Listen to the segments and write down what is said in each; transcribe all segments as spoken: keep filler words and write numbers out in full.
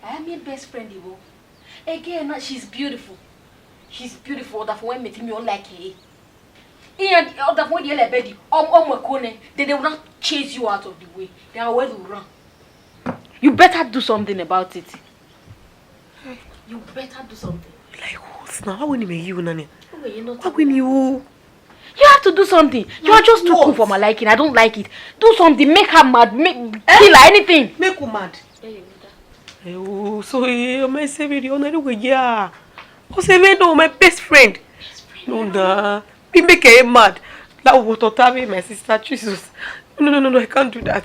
I am your best friend, Ivo. Again, she's beautiful. She's beautiful. Ọdafẹn wẹ mẹ te mi ọ like her. Iran ọdafẹn wẹ di ẹlẹ bẹdi, ọ mu ẹko nẹ, then they will not chase you out of the way. They are well run. You better do something about it. You better do something. Like what now? How will you make you nani? How will you not? How will you? You have to do something. You are just too cool for my liking. I don't like it. Do something. Make her mad. Make, kill her. Anything. Make her mad. Oh, so eh, my saving the honor we yeah. Oh, say me no, my best friend. No, nah. Be make her mad. That what to tell me, my sister. Jesus. No, no, no, no. I can't do that.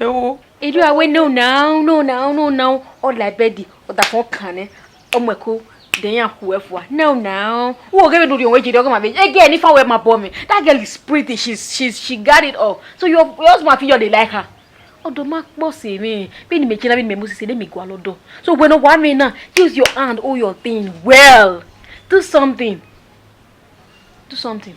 Oh. Edu awe no now, no now, no now. All like bedi. Ọdafẹn kan nẹ. Ọ mu ẹko, then ya khu ẹfua. No now. Who gave you the way you don't come. Again, if I were my boy, that girl is pretty. She's she's she got it all. So your your husband feel you they like her. Ọdọ ma kpọ se mwẹ, vbene mẹ kina vbene mẹ mu sisi ne mẹ gualọ dọ. So when ọ wa mwẹ na, use your hand, hold your thing well. Do something. Do something.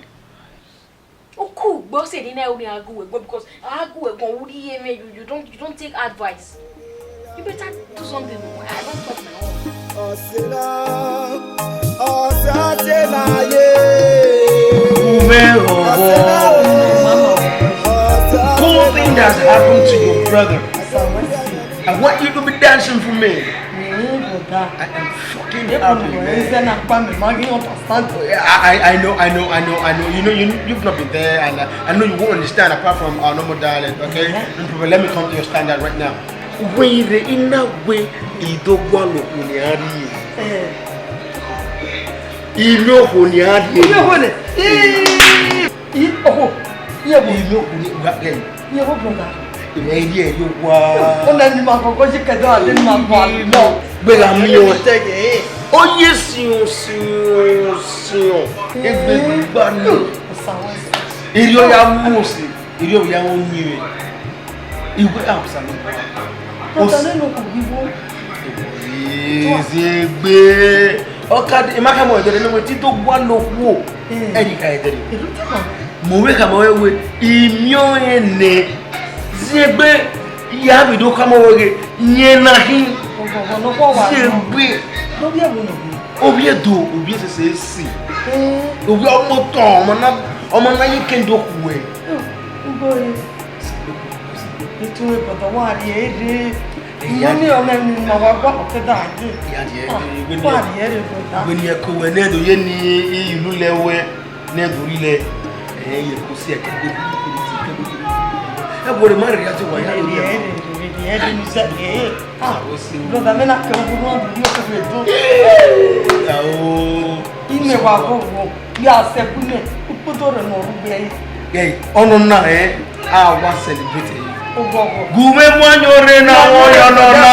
Oku gbọ se ni na uni agu we gbọ because agu we gbọ uri ye me, you you don't you don't take advice. You better do something. I don't talk my own. Ọsẹ la, ọsẹ la ye. Ume ọsẹ la o. Cool thing that happened to your brother. I want you to be dancing for me. I am fucking happy, man. I, I, I know, I know, I know, I know. You know, you, you've not been there, and I, I know you won't understand apart from our normal dialect, okay? No problem. Let me come to your standard right now. Where in that way, he don't want to. Ino kho ni a rhie. Ino kho ni. Ii, ii, oho. Iye wo? Ino kho ni wa gẹ. Iye wo, brother? Ìwọ eré ẹ yóò wá. Ó lẹ ni ma kọ́kọ́ yí kẹjọ àti ni ma kọ́ àlọ́. Gbéra mi o. Ó yé siun siun siun. Egbe gbígbá ni. Eré ó yá mú òsè. Eré ó yá mú yín rẹ̀. Iwe Absalom. Tata ne no ku gbigbọ. Ezegbe. Ọka de, ma ka mọ ẹdẹrẹ ne wẹ ti do gua lo kuo. Eh. Ẹni ka ẹdẹrẹ. Elu ti ma. Mo wẹ ka mọ wẹ, imiọn ẹnẹ. Ziegbe, ya bi do ka mọ wẹ ghe, yẹn na hin. Ọgbọgbọ nọ kọ wa. Ziegbe. No bi ẹwu no. Obi edo, obi esese esi. Eh. Obi ọmọ tọn, ọmọ na, ọmọ na ye kendo kuẹ. Hmm, ugo ye. Itu e bọdọ wa rhie rre. Iya. Mummy ọmọ mi ma wa gua ọkẹda ye. Iya, iya, ah, iya, iya. Wa rhie rre bọdọ. Wẹ ni ẹko wẹ ne do ye ni ilu lẹ wẹ ne do ri lẹ. Eh, ye ko si ẹkẹ de. Ẹ wo re ma rhie ya ti wa ya lo. Rhie rre, rhie rre, rhie rre ni sẹ, eh. Ah, o si. Brother, me na ke wo no do yo ke do. Ao. Ime wa go wo. Ya se ku me. Ukpoto re no ru gbe. Hey, ọnọ na, eh, a wa celebrate. Ogogo. Gu me mu anyo re na wo yo nọ na.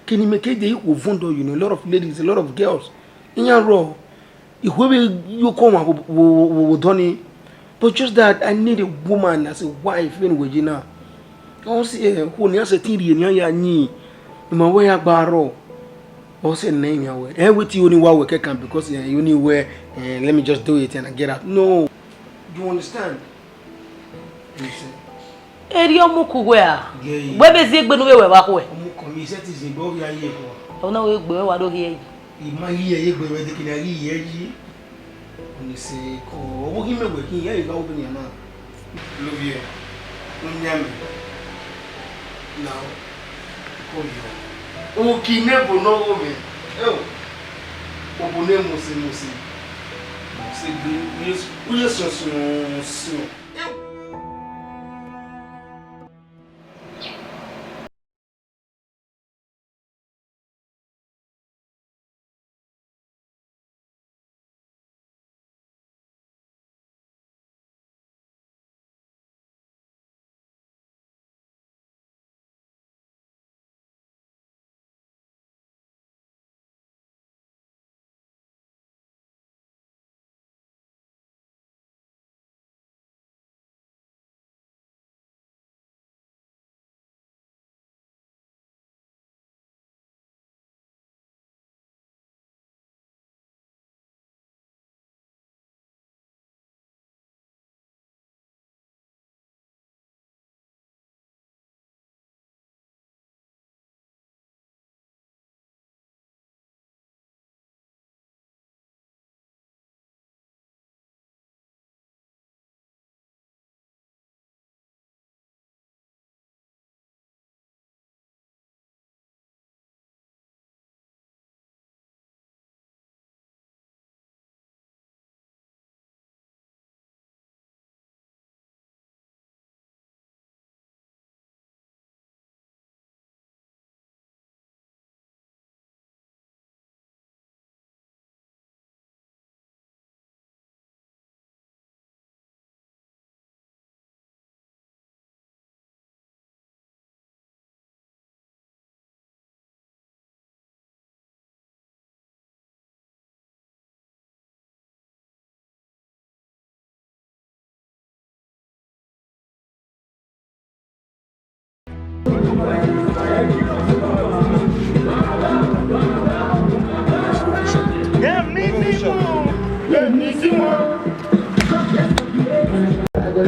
Kene imẹ ke de ikhuo vọn odọ, you know, a lot of ladies, a lot of girls. Iran rrọọ, ikhuo vbe yo kọ ọmwa vbe, vbe, vbe, vbe odọ ni. But just that I need a woman as a wife vbene uwẹ ye na. Ọ sẹ, eh, okhuo ne iran sẹtin rhie ne iran ya yin, ne ima wẹ ya gba rrọọ. Ọ sẹ ne iran wẹ, ẹ wẹ te oni wa wẹ kẹkan, because, eh, oni wẹ, eh, let me just do it and I get out. No. You understand? Erriọ ọmọ uku wẹ a? Yeah, yeah. Wẹ vbe zin egbe ne u vbe wẹ vbe akhuẹ? Ọmọ uku mi, iṣẹ ti zin egbe, ọ ghi a ye khuan. Ọ na wẹ egbe wẹ wa do hiẹ yi. I ma hiẹ ye egbe wẹ, dekene a ghi hiẹ yi. Ọni sẹ ko, ọ vbe ghi mẹ wẹ khin, ya i gha obọ nian na. Love you. U yan mẹ. Now, ko yo. Uki ne ebo ne ọ gho mwẹ. Eo. Obo ne mose mose. Mose gbe, u ye, u ye suẹn suẹn suẹn. Eo.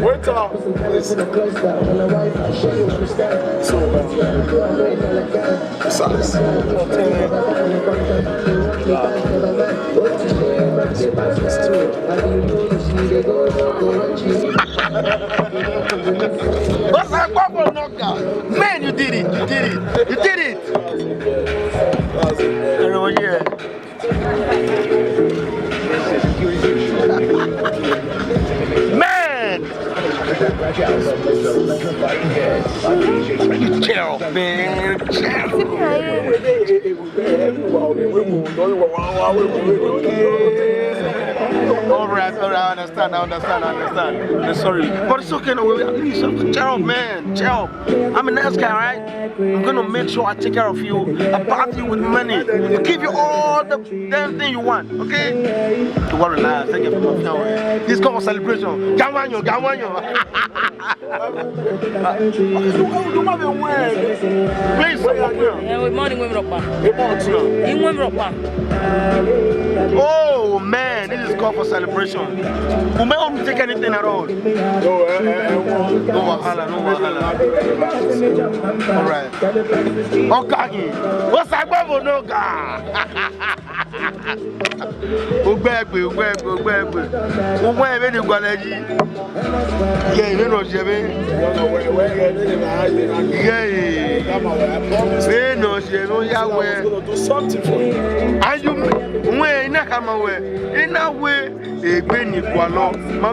Waiter, please. So, uh, Silas. What's up, Papa Noga? Man, you did it, you did it, you did it. Everyone here. Man! Chill, man. Chill. All right, all right, I understand, I understand, I understand. I'm sorry. But it's okay, no, we, we, chill, man. Chill. I'm a nice guy, right? I'm gonna make sure I take care of you. I bath you with money. I give you all the damn thing you want, okay? Don't worry, lad. Thank you for my flower. This called celebration. Gawanyo, gawanyo. Please, someone here. Eh, morning, women rock band. Hey, morning. You women rock band. Oh man, this is called for celebration. We may not take anything at all. No, eh, eh, eh, no wahala, no wahala. All right. Okay, what's up, Babo? No, guy. Ugbẹgbe, ugbẹgbe, ugbẹgbe. Ugbẹn vbene I gualọ yi. Ye, vbene ọ ye vbe. Ye, vbene ọ ye vbe, ọ ya wẹ. Ayu, wẹ, I na khama wẹ, I na wẹ egbe ne I gualọ. Ma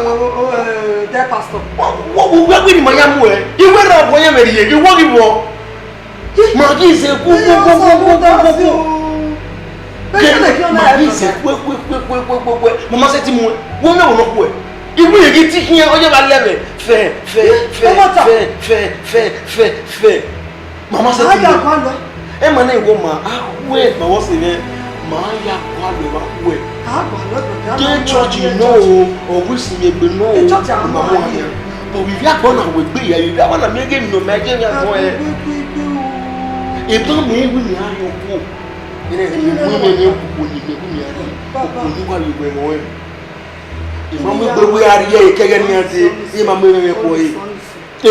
Dear pastor. Wẹ wẹ ni ma ya mu ẹ, iwẹ rẹ ọgua yẹn vbe rhie, iwọ ghi vbọ. Ma ghi zẹ gu gu gu gu gu gu gu. Ma ghi zẹ kue kue kue kue kue kue kue. Mama sẹ ti mu ẹ, wẹ mẹ wẹ nọ kue. Iwẹ ghi ti khian, ọ ye vba lẹ mwẹ. Fẹ fẹ fẹ fẹ fẹ fẹ fẹ fẹ. Mama sẹ ti mu ẹ. Ẹ ma na iwọ ma, a wẹ ma wọ se mwẹ, ma ya gualọ evba wẹ. Ke church nọ o, ọ wẹ isinmwi egbe nọ o, ma mu ẹ. But vbe ivbi agbọn na wẹ egbe ya, vbe ivbi agbọn na miẹn ghe nọ ma je mwẹ agbọn ẹ. Eban mẹ wẹ ne a rhie ọkhuo. Ene ne mu mwẹ ne okhuo ni mẹ wẹ ne a rhie, okhuo ni wa ye wẹ ẹmwẹ ọnrẹn. Eban mu egbe wẹ a rhie ẹre kẹghẹ ne iran dee, iran ma mu ẹmwẹ kue ẹre.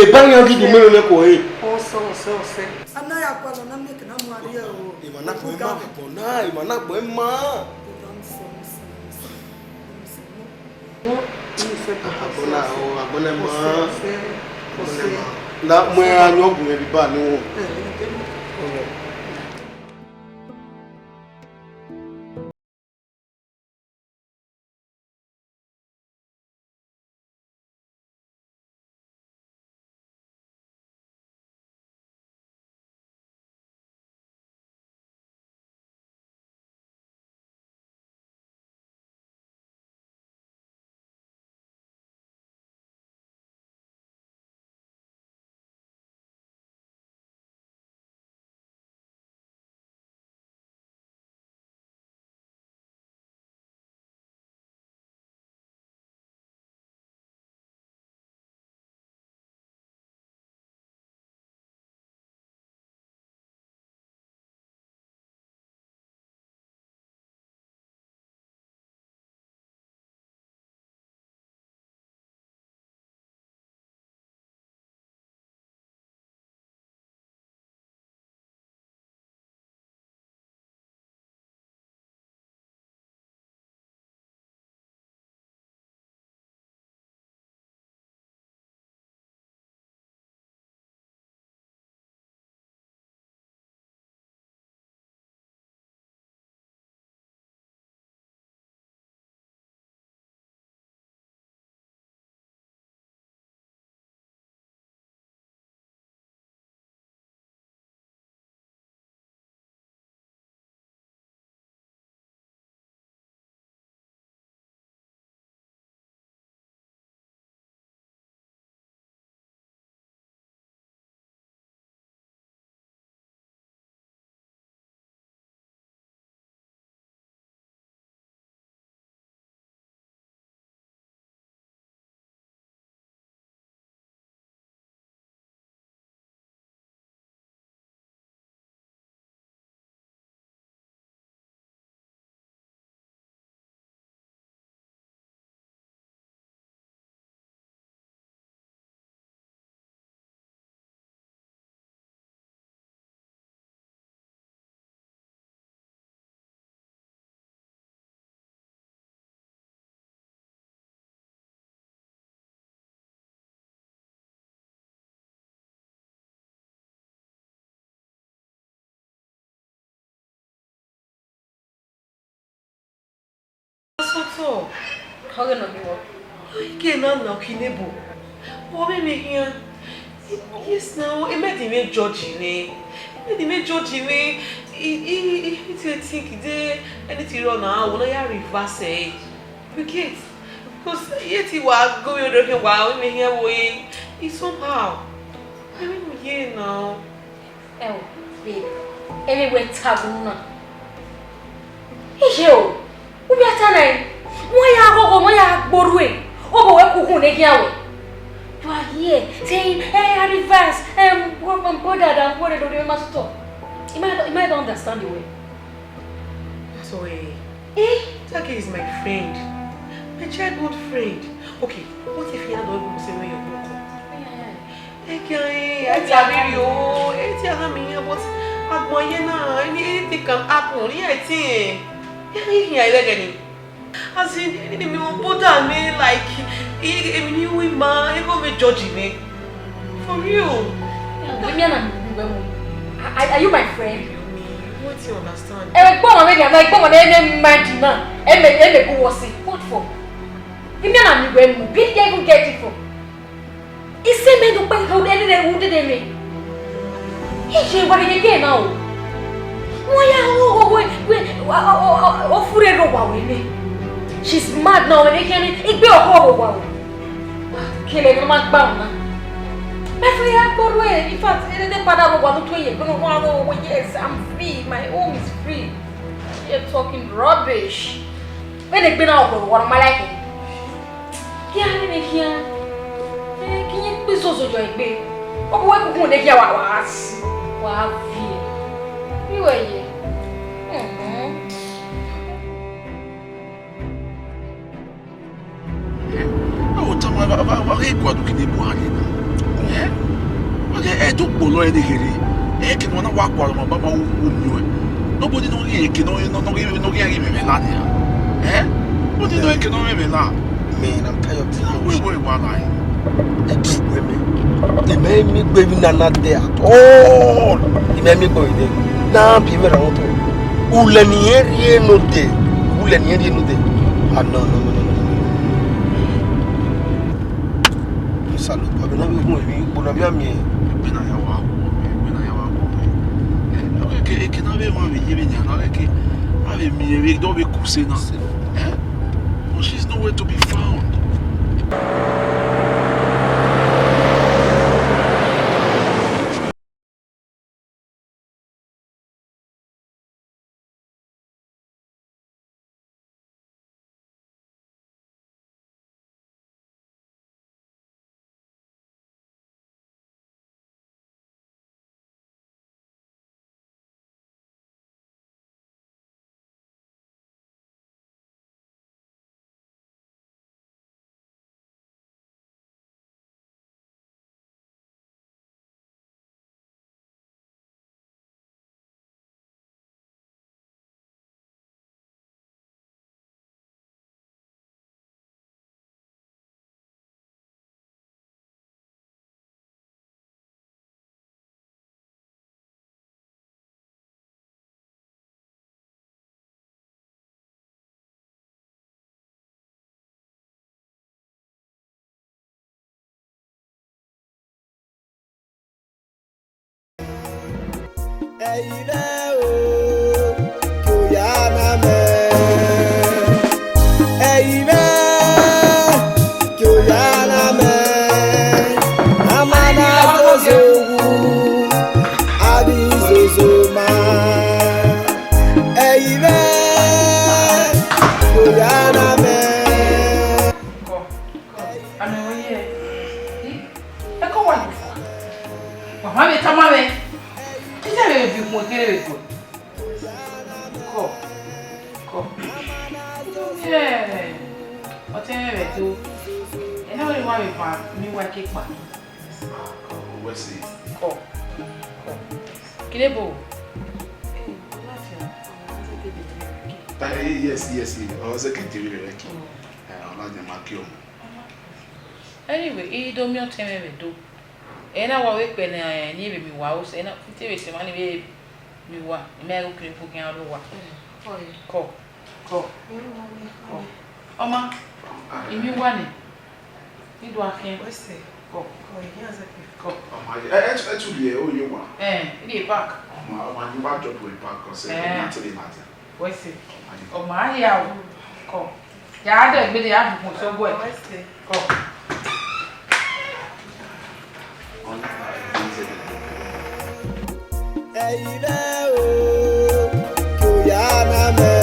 Eban iran ghi do mu ẹmwẹ kue ẹre. Ọsẹ, ọsẹ, ọsẹ. A na ya gualọ na miẹn ke na mu a rhie o. Emwa na gbẹn ma vbe ẹbọ na, emwa na gbẹn ma. Agbọn na, ọ, agbọn na ma. Agbọn na ma. Na mu iran yọ gun mwẹ vbe iba ni wọn. Pastor, ọghe nọ ni wọ. Ike na na ọki nebo. Wọ vbe vbe khian. Yes now, emẹdẹ mwẹ judge mwẹ. Emẹdẹ mwẹ judge mwẹ. I, I, I, I think de anything rọ na, I wanna ya reverse it. You get? Because yet he wa go your direction, wa, we may hear wo ye. It's somehow. I mean, yeah now. Ẹo, babe, ẹmwẹ wẹ ta gun na. Iye o, u vbe ta na, wẹ ya ghọghọ, wẹ ya gborue, ọ bọ wẹ kukhun ne gian wẹ. You are here saying, "Hey, advice, um, what, um, brother, and what, don't remember to talk." You might, you might don't understand the way. So, eh, eh? That girl is my friend, my childhood friend. Okay, what if you had all say when you're broken? Eke, eh, ẹ ti a riri o, ẹ ti a gha miẹn yan, but agbọn ye na, any-, anything can happen. Yeah, I think, eh, yeah, yeah, yeah, yeah, yeah. As in, any me won't bother me, like, eh, eh, me ni we ma, eh, go me judge me. For real. Are, are you my friend? You me, what you understand? Eh, gbọmọ me dia, gbọmọ me, me mind na. Eh, me, eh, me go wasi. What for? Emian na miẹn wẹ mu, where did I even get it from? Isẹ mẹ do kpẹn ka odẹ ne u dede mẹ. Iye wa gẹgẹgẹ na o. Wọ́n yá o o o o o fure ro wa wẹ mẹ. She's mad now, ẹmwẹ khian ni igbe ọkọ ro wa o. Kele ne ma gba ọna. My friend, I gbọrọ ẹ. In fact, ẹdẹdẹ padà ro wa tutu ẹyẹ gbẹnọ wa ro, yes, I'm free. My home is free. You're talking rubbish. Vbene egbe na rhọkpọre, wa ma like. Kia nene khian. Eh, ke irẹn kpe izozo yọ egbe. Ọ bu wẹ kuku ne khian wa, wa si. Wa viẹ. Iwẹ ye. Mhm. Eh? Ọ tama, wa, wa, wa ghi gualọ kene bu a rre na. Eh? Wa ghi, eh, do kpolo ẹre kherhe. Eh, ke ne wa na wa gualọ ma baba u, u miẹn. Nobody no ghi, ke no, no, no ghi, no ghi, ghi mwẹ la nia. Eh? Nobody no ke no mwẹ la. Man, I'm tired of this. Wait, wait, why lie? Ẹ ti wẹ mẹ. Ẹ mẹ mi gbe vbe na na dẹ at all. Ẹ mẹ mi gbe vbe dẹ. Na bi mẹ ra wọn tọ. Ulẹ ne irẹn rhie nodẹ, ulẹ ne irẹn rhie nodẹ. Ah, no, no, no, no, no, no. Osanobua, vbe ne ọ vbe gun emwi ukpo ne ọ vbe miẹn? Egbe na ya wa wu ọmọ, egbe na ya wa wu ọmọ. Eh, ọ khẹke, eke na vbe emwa vbe ye vbe nian na, ọ khẹke a vbe miẹn vbe dọ vbe kuse na. Eh? But she's nowhere to be found. Ẹi vẹ o, ke oya na mẹ. Ẹi vẹ, ke oya na mẹ. A ma na zozo wu, a ghi zozo ma. Ẹi vẹ, ke oya na mẹ. Kọ, kọ, amẹ wẹ ye. Ẹko wa ye fua. Wa ma vbe tama mwẹ. Iye vbe bi ukpọn kere vbe guẹ. Kọ, kọ. Iye, ọtẹn mwẹ vbe do. Ẹ na wẹ wa vbe fan ne uwa ke kpa. Uwẹ sẹ. Kọ, kọ. Kidebo. Eh, yes, yes, yes. Ọ zẹ ke deri rẹ ki. Eh, ọ na jẹ ma ki ọmọ. Anyway, I do miẹn ọtẹn mwẹ vbe do. Ẹ na wa vbe kpẹ ne, eh, ne I vbe miẹn uwa, o sẹ na, te vbe sẹ emwa ni vbe miẹn uwa, I ma ghe okere fo khian rre uwa. Kọ, kọ, kọ. Ọma, I miẹn uwa nẹ, I do a khian. Kọ, kọ. Ọma, ẹ, ẹ, ẹ tu rhie, o ye uwa. Eh, I rhie park. Ọma, ọma, I wa drop we park, cause, eh, eh, na te late. Wẹ sẹ. Ọ ma hia o. Kọ. Ya dẹ egbe de ya bu ukpọn sẹ ọguẹ. Wẹ sẹ. Kọ. Ẹi vẹ o, ke oya na mẹ.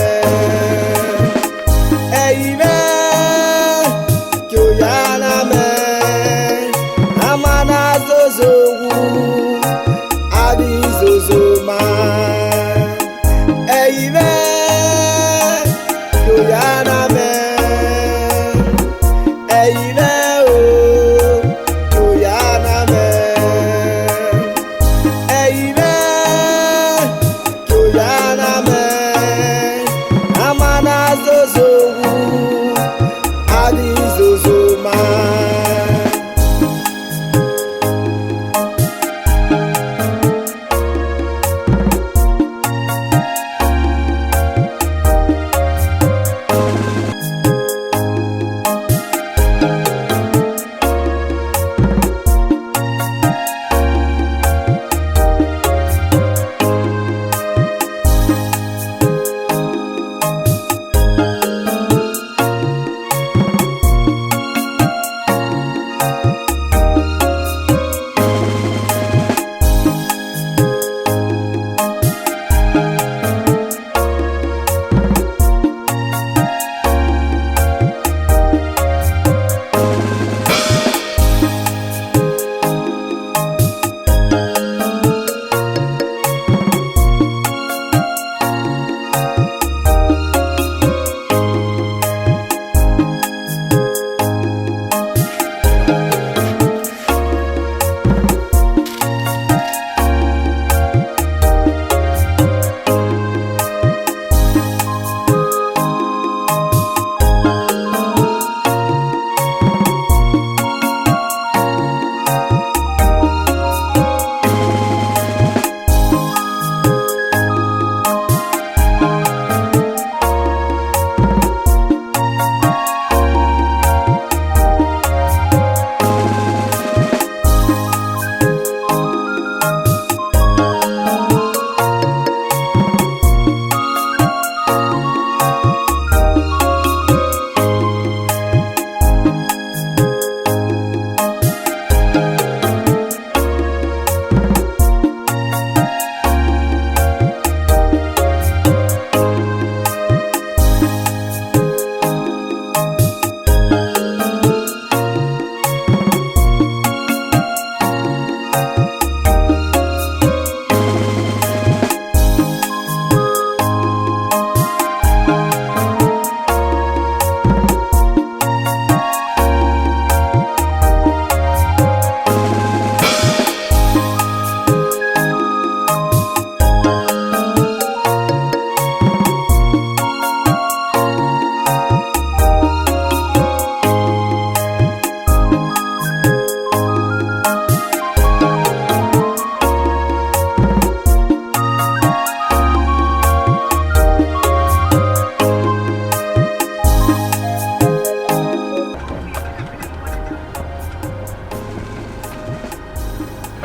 Ẹi vẹ, ke oya na mẹ. A ma na zozo wu, a ghi zozo ma. Ẹi vẹ, ke oya na mẹ. Ẹi vẹ o, ke oya na mẹ. Ẹi vẹ, ke oya na mẹ. A ma na zozo wu, a ghi zozo ma.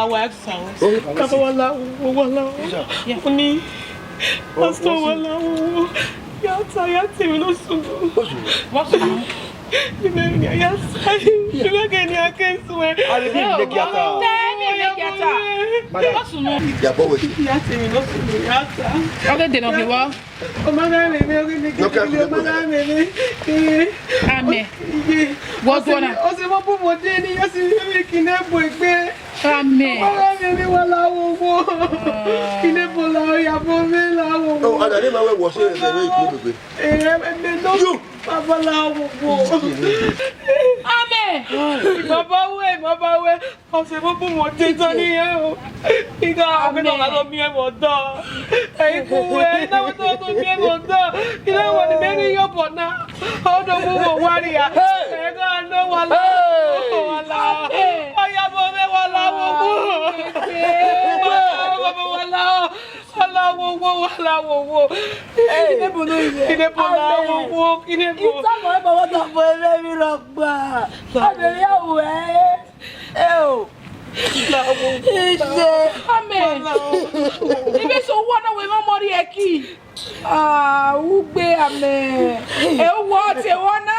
la wa exercise. Ka ba wa la wo, wa la wo. Oni, pastor wa la wo. Ya ta, ya ta emwi ne ọ sunu. What's wrong? Ni mẹ ni ya sa. Ni mẹ ke ni a ke suẹ. Ari ni le ki ata. Te ni le ki ata. Madam. What's wrong? Ya bọ wẹ. Ya ta emwi ne ọ sunu, ya ta. Ọ ghe de nọ ghe wọ. Ọ ma gha mwẹ mwẹ, ọ ghe ne ọ gha mwẹ mwẹ. Amen. Wọ do na. Ọ sẹ vbe ọ bu mwẹ odẹ ni, ya si vbe ki ne bu egbe. Amen. Ọ ma gha mwẹ mwẹ, wa la wo wo. Ki ne bu la ya bu mwẹ la wo wo. Oh, ada ni ma wẹ wọ se ẹmwẹ ki ne bu egbe. Eh, ẹmwẹ nọ. Yo. Baba la wo wo. Amen. Baba wẹ, baba wẹ. Ọ sẹ vbe ọ bu mwẹ odẹ tọn ni o. Iga, ọ ghe ne ọ gha do miẹn mwẹ ọdọ. Ẹ i ku wẹ, I na wẹ te ọ do miẹn mwẹ ọdọ. I na wẹ ne imẹ ghi ye obọ na. Ọ do mu mwẹ owa ria. Ẹ gha nọ wa la. Wa la. Ọ ya bu mwẹ wa la wo wo. Wa la wo wo, wa la. Wa la wo wo, wa la wo wo. Hey. Kine bu no ye? Kine bu la wo wo, kine bu. Ita mo e baba ta bo e mi rọgba. Abẹrẹ ya wẹ. Eo. Ise. Amen. Ibe so wọ na wẹ ma mọ ri ẹki. Ah, ugbe amen. E wọ te wọ na.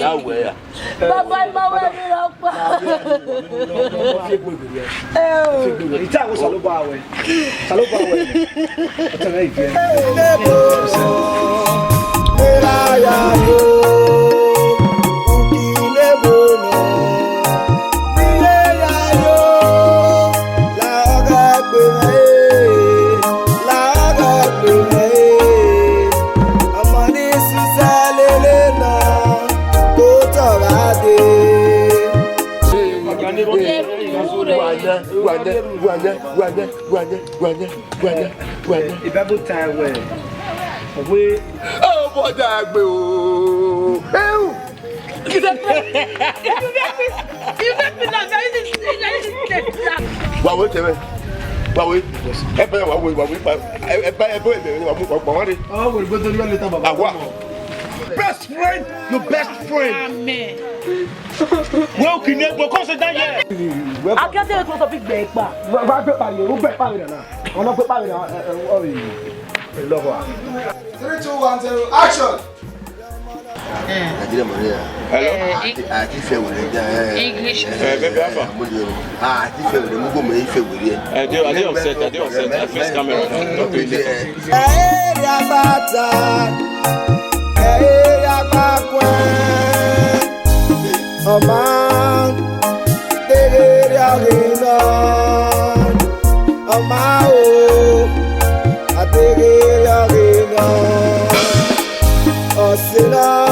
Ya wẹ ya. Baba, ima wẹ emwi rhọkpa. Ita wo Osanobua wẹ. Osanobua wẹ. Ọtẹn mwẹ ivie. Ọmọ ni sisa lele na, kó tọ̀ gha dé. Wa nẹ, wa nẹ, wa nẹ, wa nẹ, wa nẹ, wa nẹ, wa nẹ, wa nẹ, wa nẹ. The Bible time wẹ, wẹ. Ọ bọ da gbe o. Ehu. You make me, you make me laugh. Very this, very this, this laugh. Wa wẹ tẹmẹ. Wa wẹ. Ẹ bẹ wa wẹ, wa wẹ pa. Ẹ bẹ, ẹ bẹ, ẹ bẹ, wa wẹ, wa wẹ. Ọ wẹ gbẹdọ ni wà lẹta baba. Awa. Best friend, your best friend. Amen. Wẹ o kine gbo kọ se da yẹ. Akẹ́tẹ̀ẹ́ tó sọ fi gbẹ̀ pa. Wa gbẹ pa ye, o gbẹ pa ye na. Ọ̀nà gbẹ pa ye na. Ọ rẹ. Lọ́wọ́. Three, two, one, zero, action. Nigeria money ya. Hello. Àti fẹ́ wẹrẹ dẹ. English. Eh, baby, how far? Àti fẹ́ wẹrẹ, mo gbọ́ mọ ife wẹrẹ. I dey, I dey on set, I dey on set. I face camera. Okay, okay. Ẹ ẹ rí abata, ẹ ẹ rí abakwẹ, ọma, teghere ọghe nọ, ọma o, ateghere ọghe nọ, ọse nọ.